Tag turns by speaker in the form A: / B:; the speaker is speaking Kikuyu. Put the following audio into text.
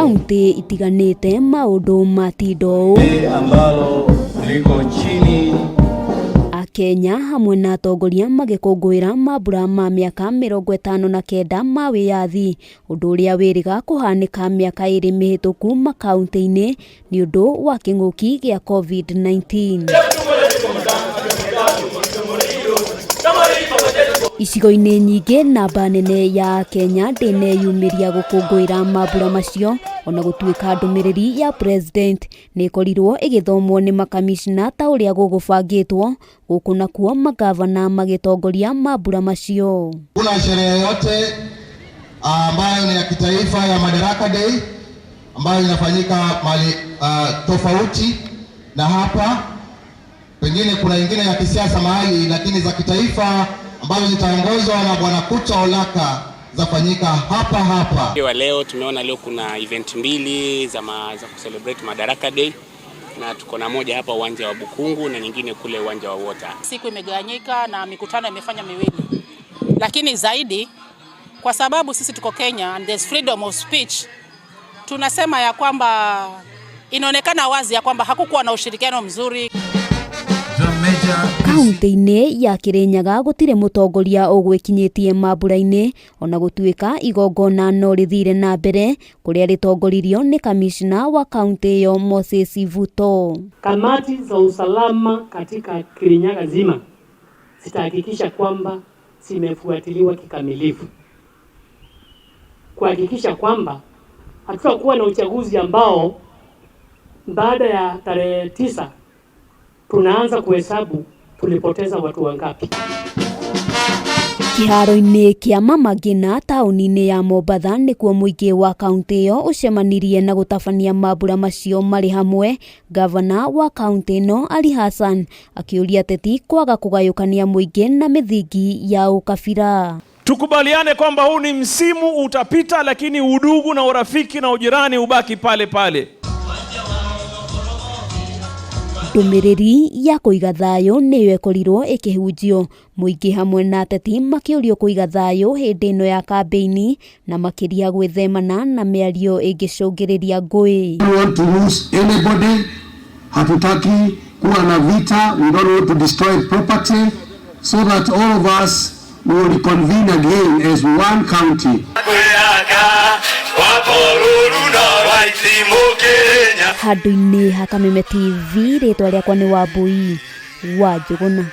A: Kaunti itiganĩte maũndũ matinda ũũ
B: ambalo liko chini.
A: Akenya hamwe na atongoria magĩkũngũĩra mambura ma mĩaka 59 ma wĩyathi, ũndũ ũrĩa wĩrĩga kũhanĩka mĩaka 2 mĩhĩtũku makaunti-inĩ nĩ ũndũ wa kĩng'ũki gĩa COVID-19. Icigo-inĩ nyingĩ namba nene ya Akenya ndĩneyumĩria gũkũngũĩra mambura macio, ona gũtuĩka ndũmĩrĩri ya president nĩ ĩkorirwo ĩgĩthomwo nĩ makamishna ta ũrĩa gũgũbangĩtwo, gũkũ nakuo magavana magĩtongoria mambura macio.
C: Kuna sherehe yote ambayo ni ya kitaifa ya Madaraka Day ambayo inafanyika mahali tofauti na hapa, pengine kuna ingine ya kisiasa mahali, lakini za kitaifa ambazo zitaongozwa na Bwana Kuta Olaka zafanyika hapa hapa.
D: Wa leo tumeona leo kuna event mbili za kucelebrate Madaraka Day, na tuko na moja hapa uwanja wa Bukungu na nyingine kule uwanja wa Water.
E: Siku imegawanyika na mikutano imefanya miwili, lakini zaidi kwa sababu sisi tuko Kenya and there's freedom of speech, tunasema ya kwamba inaonekana wazi ya kwamba hakukuwa na ushirikiano mzuri.
A: Kaunti-inĩ ya Kirinyaga gũtirĩ mũtongoria ũgwĩkinyĩtie mambura-inĩ, ona gũtuĩka igongona no rĩthire na mbere kũrĩa rĩtongoririo nĩ kamishna wa kaunti ĩyo Moses Vuto.
F: Kamati za usalama katika Kirinyaga zima zitahakikisha kwamba zimefuatiliwa kikamilifu, kuhakikisha kwamba hatutakuwa na uchaguzi ambao baada ya tarehe 9 tunaanza kuhesabu tulipoteza watu wangapi.
A: Kĩharo-inĩ kĩa Mama Ngina taũni-inĩ ya Mombatha nĩkuo mũingĩ wa kaunti ĩyo ũcemanirie na gũtabania mambura macio marĩ hamwe. Gavana wa kaunti ĩno Ali Hassan akĩũria ateti kwaga kũgayũkania mũingĩ na mĩthingi ya ũkabira.
G: Tukubaliane kwamba huu ni msimu utapita, lakini udugu na urafiki na ujirani ubaki pale pale.
A: Ndũmĩrĩri ya kũiga thayũ nĩyo ĩkorirwo ĩkĩhunjio, mũingĩ hamwe na ateti makĩũrio kũiga thayũ hĩndĩ ĩno ya kambĩini na makĩria gwĩthemana na mĩario ĩngĩcũngĩrĩria ngũĩ.
H: We want to lose anybody, hatutaki kuwa na vita, we don't want to destroy property so that all of us will reconvene again as one county.
A: Handũ-inĩ ha Kameme TV, rĩtwa rĩakwa nĩ Wambui wa Njũgũna.